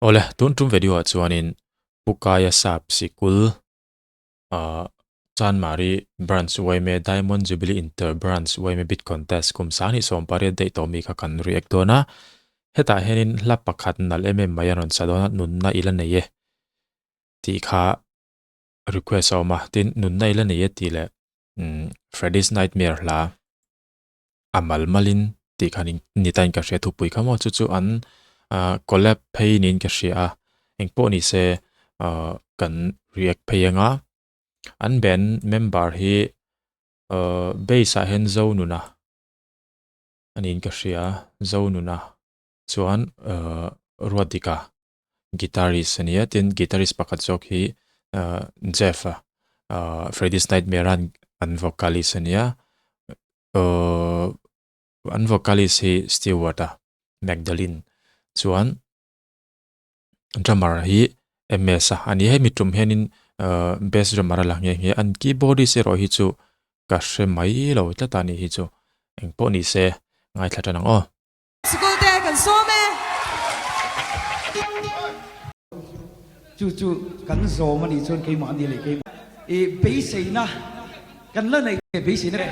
Awle, tun tum video ah chuanin Pu Kaia Sap Sikul ah Chanmari Branch yma Diamond Jubilee Inter Branch yma Bid Contest kum sanghnih 18 daih tawh mi kha kan react dawn a. Hetah hianin hla pakhat nalh em em mai a rawn sa dawn a, nunna i la nei e tih kha request a awm a. Tin, nunna i la nei e tih leh Freddy's Nightmare hla a mal malin tih khan ni tain ka hria thupui kha maw chu chu an collab phei niin ka hria a engpawh ni se kan react phei anga an band member hi bass ah hian Zonuna a niin ka hria Zonuna chuan Ruatdika guitarist a nia tin guitarist pakhat zawk hi Jeff a Freddy's Nightmare a an vocalist a nia an vocalist hi Stewart a Magdalene chuan drummer hi MS a ani hemi tum hianin bass drummer a la nghe nghe an keyboardist erawh hi chu ka hre mai lo tlat a ni hi chu engpawh ni se ngaithla tan ang aw. Sikul te kan sawm e. Chu chu kan zawm a nih chuan keimahni leh keimah i beiseina kan la neih leh beiseina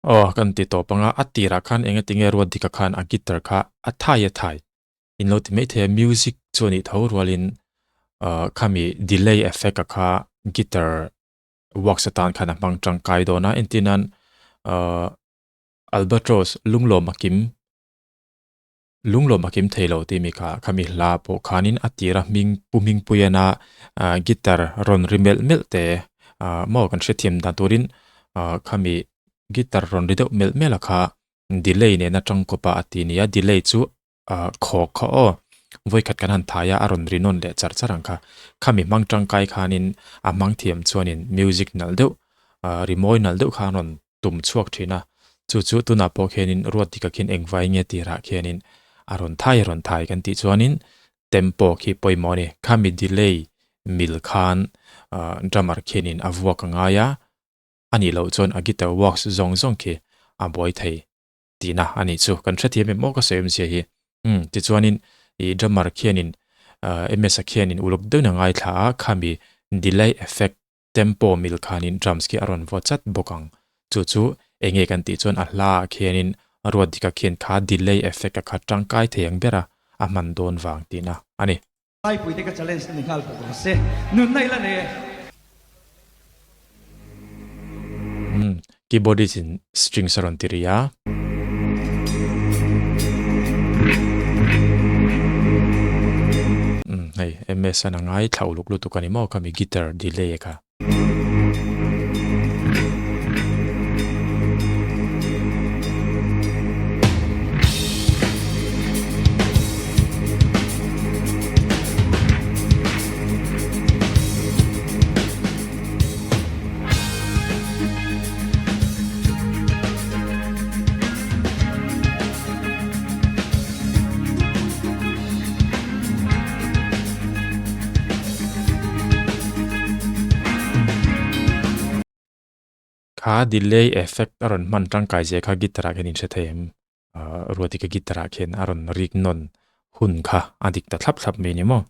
Aw kan ti tawp anga a tirah khan eng enge ruat dika khan a guitar kha a thai a thai in lo ti mai thei a music chu a nih tho rualin ah khami delay effect a kha guitar works atan khan a hmang tangkai dawn a entir nan ah albatross lunglawm a kim lunglawm a kim thei lo tih mi kha khami hla pawh khanin a tira hming pu hming pui ana ah guitar rawn ri melh melh te ah maw kan hrethiam dan turin ah khami guitar rawn ri deuh melh melh a kha delay nena tangkawpa a ti nia delay chu ah khawk kha aw vawikhat kan han thai a a rawn ri nawn leh char char ang kha khami hmang tangkai khanin a hmang thiam chuanin music nalh deuh ah rimawi nalh deuh kha an rawn tum chhuak thin a chu chu tunah pawh khianin ruat dik ah khian engvai nge tirah khianin a rawn thai a rawn thai kan tih chuanin tempo khi pawimawh a ni khami delay mil khan ah drummer khianin a vuak a ngai a a nih loh chuan a guitar works zawng zawng khi a buai thei tihna a nih chu. Kan hrethiam em aw ka sawi awmzia hi. Umm tichuanin ih drummer khianin ah MS-a khianin uluk deuhin a ngaithla a, khami delay effect tempo mil khanin drums khi a rawn vaw chat bawk ang. Chu chu enge kan tih chuan a hla ah khianin ruat dika khian kha delay effect a kha tangkai thei ang ber a, a hman dawn vang tihna a ni. Laipuite ka challenge na ni nghal bawk rawh se. Nunna i la nei e. Umm keyboardist in strings a rawn ti ri a. Umm hei MS an a ngai thlauh luk lutuk a ni maw khami guitar delay kha. Kha delay effect a rawn hman tangkai zia kha guitar ah khian in hre thei em? Ahh Ruatika guitar ah khian a rawn rik nawn hun kha a dik ta thlap thlap mai a ni maw?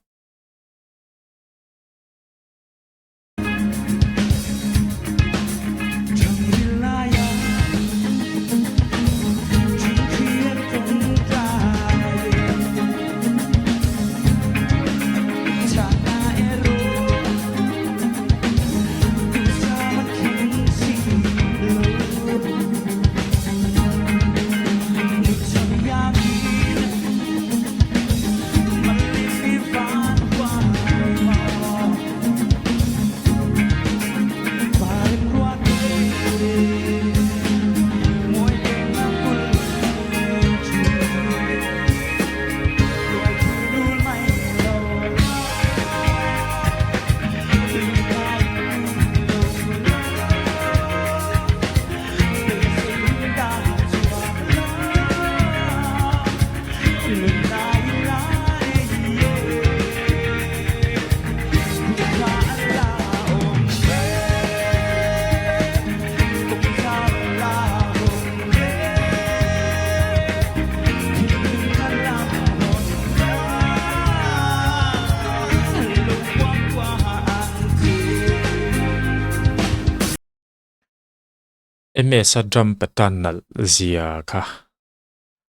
MS-a drum pattern nalh zia kha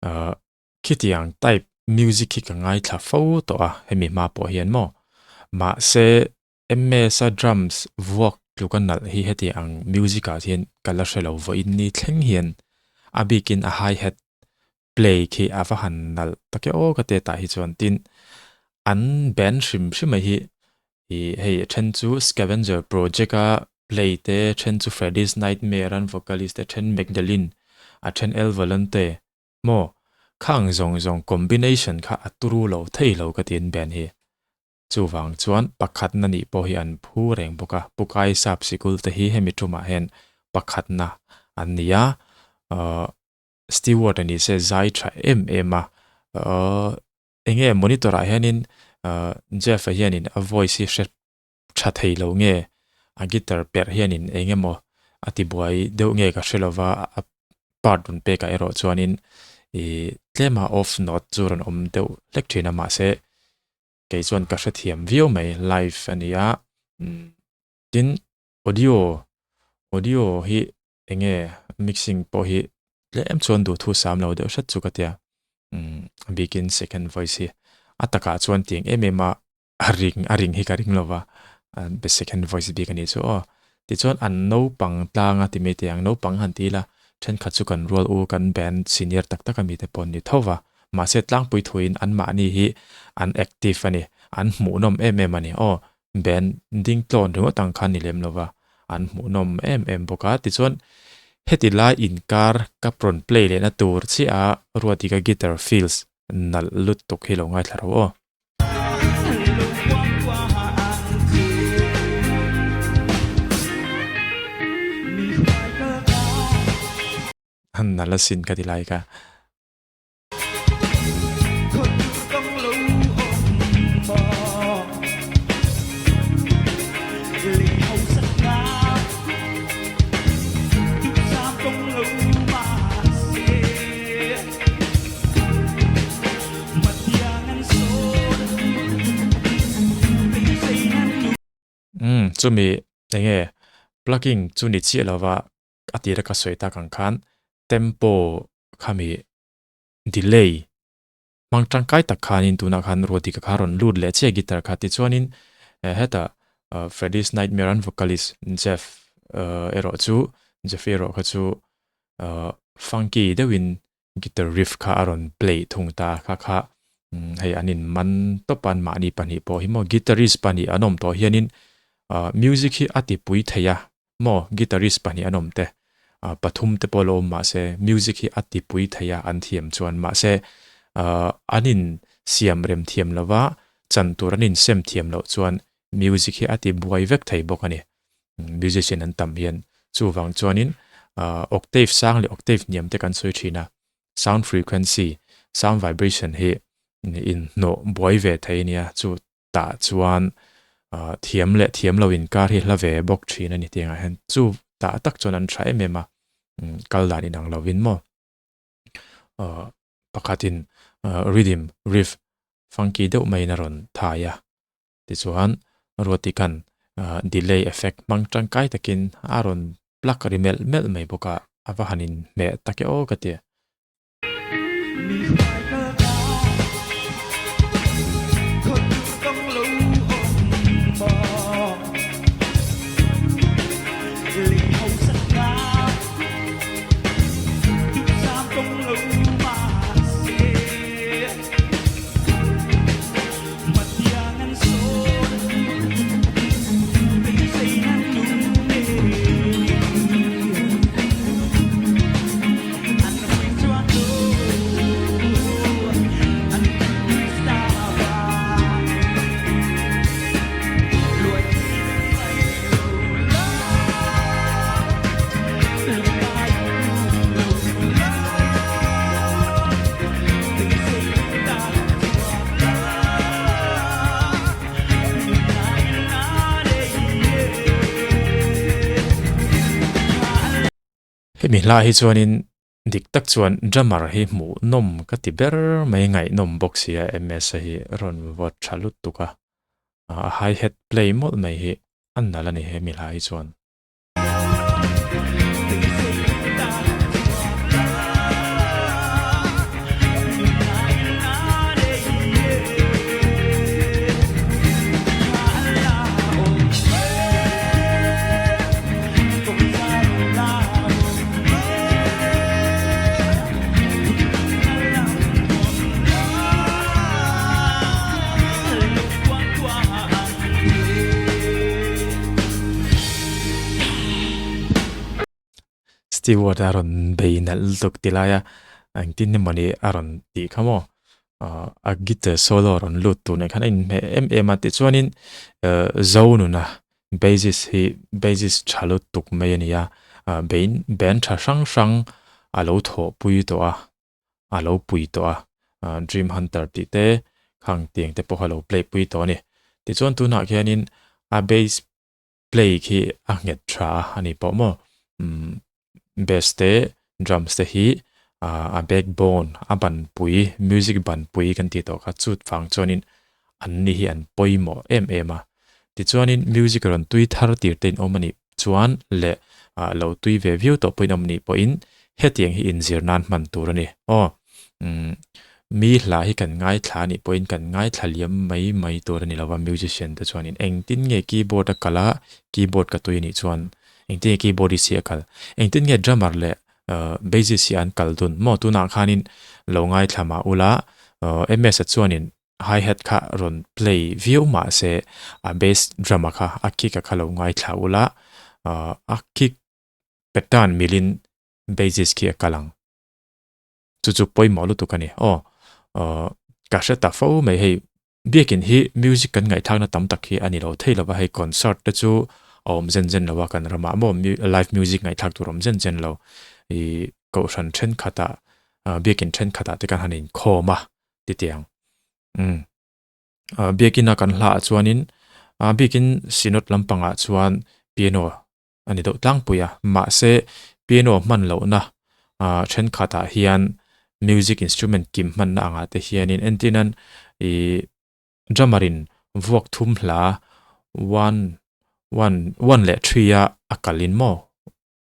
ahh khitiang type music hi ka ngaithla fo tawh a hemi hma pawh hian maw mahse MS-a drums vuak tluka nalh hi heti ang music ah hian ka la hre lo vawiin ni thleng hian a bikin a hi hat play khi a va han nalh tak e aw ka ti tah hi chuan tin an band hrim hrim mai hi ih hei a then chu scavenger project a play te then chu Freddy's nightmare an vocalist te then Magdalene a then El Volante maw khang zawng zawng combination kha a turu lo thei lo ka ti an band hi. Chuvang chuan pakhatna nih pawh hi an phu reng bawk a, Pukai Sap sikul te hi hemi tumah hian pakhatna an ni a, ahh steward a ni se zai tha em em a, ahh eng nge monitor ah hianin ahh Jeff-a hianin a voice hi hre tha thei lo nge a guitar perh hianin eng emaw a ti buai deuh nge ka hre lova a part rawn pekah erawh chuanin ih tlema off note chu rawn awm deuh hlek thin a mahse kei chuan ka hrethiam viau mai live a ni a tin audio audio hi eng nge mixing pawh hi tlem chuan duhthu sam lo deuh hret chu ka tia a bikin second voice hi a takah chuan tiang em em a a ring a ring hi ka ring lova second voice bik a nih chu aw tichuan an naupang tlanga ti mai teh ang naupang han ti ila thenkhat chu kan rual u kan band senior tak tak ami te pawh an ni tho va. Mahse tlangpui thuin anmahni hi an active a ni, an hmuhnawm em em a ni. Aw, band ding tlawn ringawt ang khan ni lem lova, an hmuhnawm em em bawk a. Tichuan, heti lai inkar ka rawn play lehna tur chiah a Ruatika guitar fills nalh lutuk hi lo ngaithla ro aw. Nalh asin ka ti lai ka. Umm chumi enge plugging chu ni chiah lova a tira ka sawi tak ang khan tempo khami delay hmang tangkai tak khanin tunah khan Ruatika kha rawn lut leh chiah guitar kha tichuanin hetah Freddy's Nightmare an vocalist Jeff erawh chu Jeff erawh kha chu funky deuhin guitar riff kha a rawn play thung ta kha kha hei an in man tawp a an mahni pahnih pawh hi maw guitarist pahnih an awm tawh hianin music hi a tipui thei a maw guitarist pahnih an awm te pathum te pawh lo awm mahse music hi a tipui thei a an thiam chuan mahse an in siam rem thiam lova chan tur an in sem thiam loh chuan music hi a ti buai vek thei bawk a ni musician an tam hian chuvang chuanin octave sang leh octave hniam te kan sawi thin a sound frequency sound vibration hi inhnawh buai ve thei a nia chu tah chuan thiam leh thiam lo inkar hi hla ve bawk thin a ni tih angah hian chu tah tak chuan an tha em em a kal dan inang lovin maw pakhatin rhythm riff funky deuh maiin a rawn thai a tichuan Ruatikan delay effect hmang tangkai takin a rawn plug ri melh melh mai bawk a a va han inhmeh tak e aw ka ti. Hemi hla hi chuanin dik tak chuan drummer hi hmuh nawm ka ti ber mai ngaihnawm bawk sia Ms-a hi rawn vawt tha lutuk a, a hi hat play mawlh mai hi a nalh a ni hemi hla hi chuan. Stewart a rawn bei nalh lutuk ti lai a engtin emawni a rawn tih kha maw a guitar solo rawn lut tur nen khan a inhmeh em em a tichuanin Zonuna bassist hi bassist tha lutuk mai a ni a bein band tha hrang hrang a lo thawhpui tawh a. a lo pui tawh a, Dream Hunter tih te khang tiang te pawh a lo play pui tawh a ni. Tichuan tunah khianin a bass play khi a nghet tha a ni pawh maw? Umm bass te drums te hi a backbone a banpui music banpui kan tih tawh kha chut vang chuanin an ni hi an pawimawh em em a. Tichuanin music rawn tui thar tir te in awm a nih chuan leh lo tui ve viau tawh pawhin awm nih pawhin hetiang hi inzir nan hman tur a ni. Aw, umm, mi hla hi kan ngaithla a nih pawhin kan ngaithla liam mai mai tur a ni lova musician te chuanin engtin nge keyboard a kal a, keyboard ka tui a nih chuan engtin nge keyboardist hi a kal, engtin nge drummer leh bassist hi an kal dun maw tunah khanin lo ngaithla mah ula MS-a chuanin Hi hat kha rawn play viau mah se a bass drum a kha a kick a kha lo ngaithla ula a kick pattern milin bassist khi a kal ang chu chu pawimawh lutuk a ni aw ka hre ta fo mai hei biakin hi music kan ngaihthlakna tam tak hi a ni lo thei lova hei concert te chu a awm zen zen lo a kan ramah maw live music ngaihthlak tur a awm zen zen lo ih kohhran thenkhatah biakin thenkhatah te khan han inkhawm a. ti tiang. Umm. Biakina kan hla ah chuanin a bikin synod lampangah chuan piano a ni deuh tlangpui a, mahse piano hman lohna thenkhatah hian music instrument kim hmanna angah te hianin entirnan ih drummer in vuak thum hla one one one leh three a a kalin maw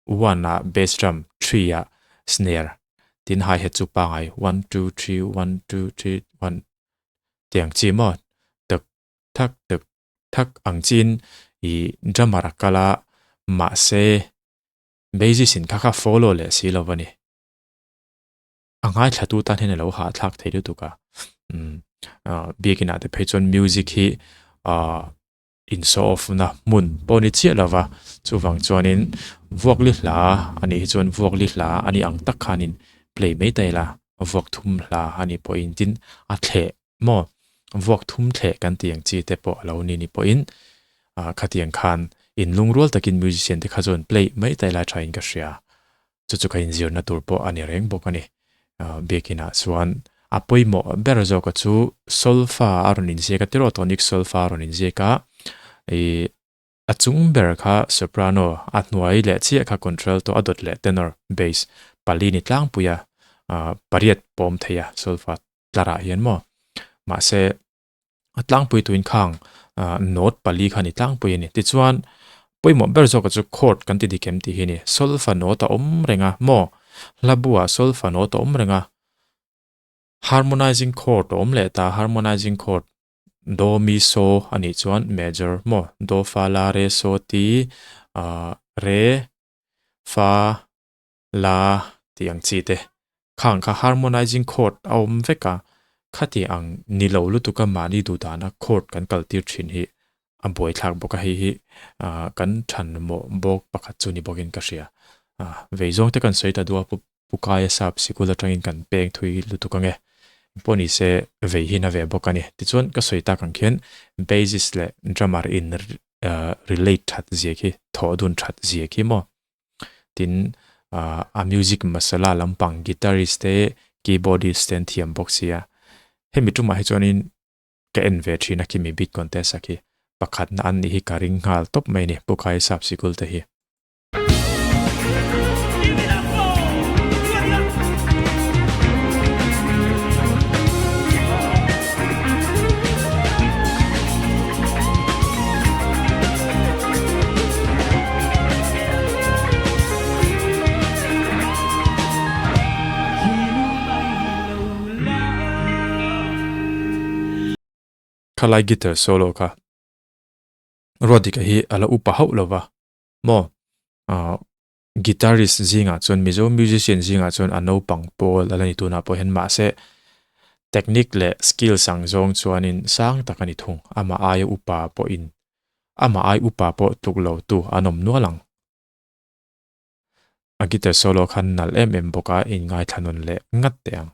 one ah bass drum, three ah snare tin hi hat chu pangai one two three one two three one tiang chi maw tuk thak tuk thak ang chin ih drummer a kal a mahse bassist in kha kha follow leh si lo a ni. A ngaithla tu tan hian a lo hahthlak thei lutuk a umm biakin ah te phei chuan music hi ah in show off na hmun pawh ni chiah lova chuvang chuanin vuakli hla a nih hi chuan vuakli hla a nih ang tak khanin play mai ta ila vuak thum hla a nih pawhin tin a thleh maw vuak thum thleh kan tih ang chi te pawh a lo ni ni pawhin ah khatiang khan in lungrual takin musician te kha chuan play mai ta ila tha in ka hria chu chu ka inzirna tur pawh a ni reng bawk a ni. Biakin ah chuan a pawimawh ber zawk a chu solfa a rawn inziak a tiraw tonic solfa a rawn inziak a ih a chung ber kha soprano a hnuai leh chiah kha contralto a dawt leh tenor bass pali ni tlangpui a pariat pawm thei a solfa tlarah hian maw mahse a tlangpui tuin khang note pali kha ni tlangpui a ni. Tichuan pawimawh ber zawk chu chord kan ti dik em tih hi a ni. Solfa note a awm reng a maw? Hla buah solfa note a awm reng a. Harmonizing chord a awm leh ta, harmonizing chord do mi so a nih chuan major maw? Do fa la re so ti re fa la tih ang chi te khang kha harmonizing chord a awm vek a, khati ang ni lo lutuk a mahni duh dana chord kan kal tir thin hi a buaithlak bawk a, hei hi kan than mawh bawk pakhat chu ni bawkin ka hria. Vei zawng te kan sawi ta duh a, Pu Kaia sap sikul atangin kan peng thui lutuk ange pawh ni se vei hi na ve bawk a ni. Tichuan ka sawi tak ang khian bassist leh drummer in relate that zia khi thawh dun that zia khi maw. Tin a music masala lampang guitarist te keyboardist te an thiam bawk sia. Hemi tumah hi chuanin ka en ve thin a khimi beat contest a khi pakhatna an nih hi ka ring nghal tawp mai a ni Pu Khai Sap Sikul te hi. Khalai guitar solo kha Ruatdika hi a la upa hauh lo va maw guitarist zingah chuan Mizo musician zingah chuan a naupang pawl a la ni tunah pawh hian mahse technique leh skills ang zawng chuanin sang tak a ni thung amah aia upa pawhin amah ai upa pawh tluk lo tu an awm nual ang. A guitar solo khan nalh em em bawk a, in ngaithla nawn leh ngat teh ang.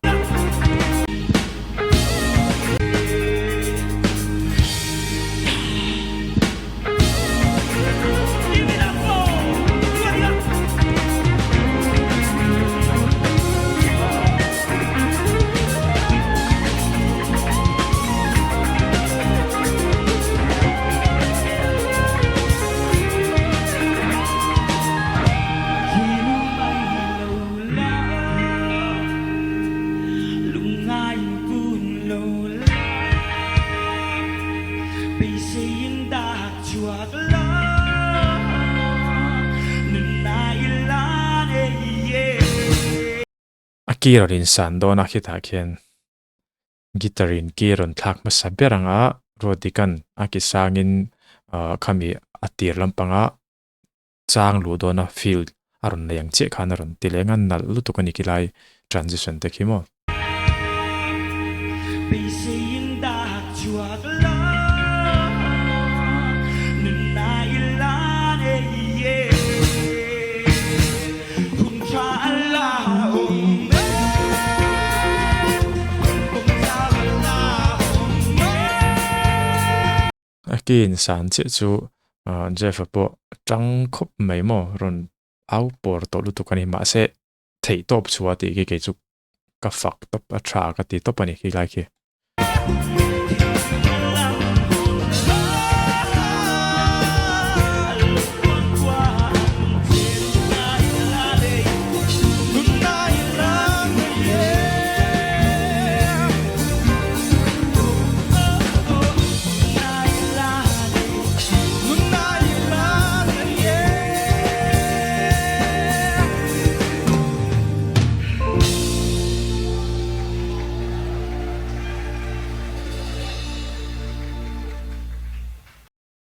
A key rawn insan dawn a khitah khian guitar in key rawn thlak hmasa ber ang a Ruatdika'n a ki sangin khami a tir lampanga chang luh dawna field a rawn nei ang chiah khan a rawn ti leng a, nalh lutuk a ni khilai transition te khi maw. A ki insan chiah chu Jeff-a pawh tang khawp mai maw rawn au pawr tawh lutuk a ni mahse theihtawp chhuah tih khi kei chu ka fak tawp a tha ka ti tawp a ni khilai khi.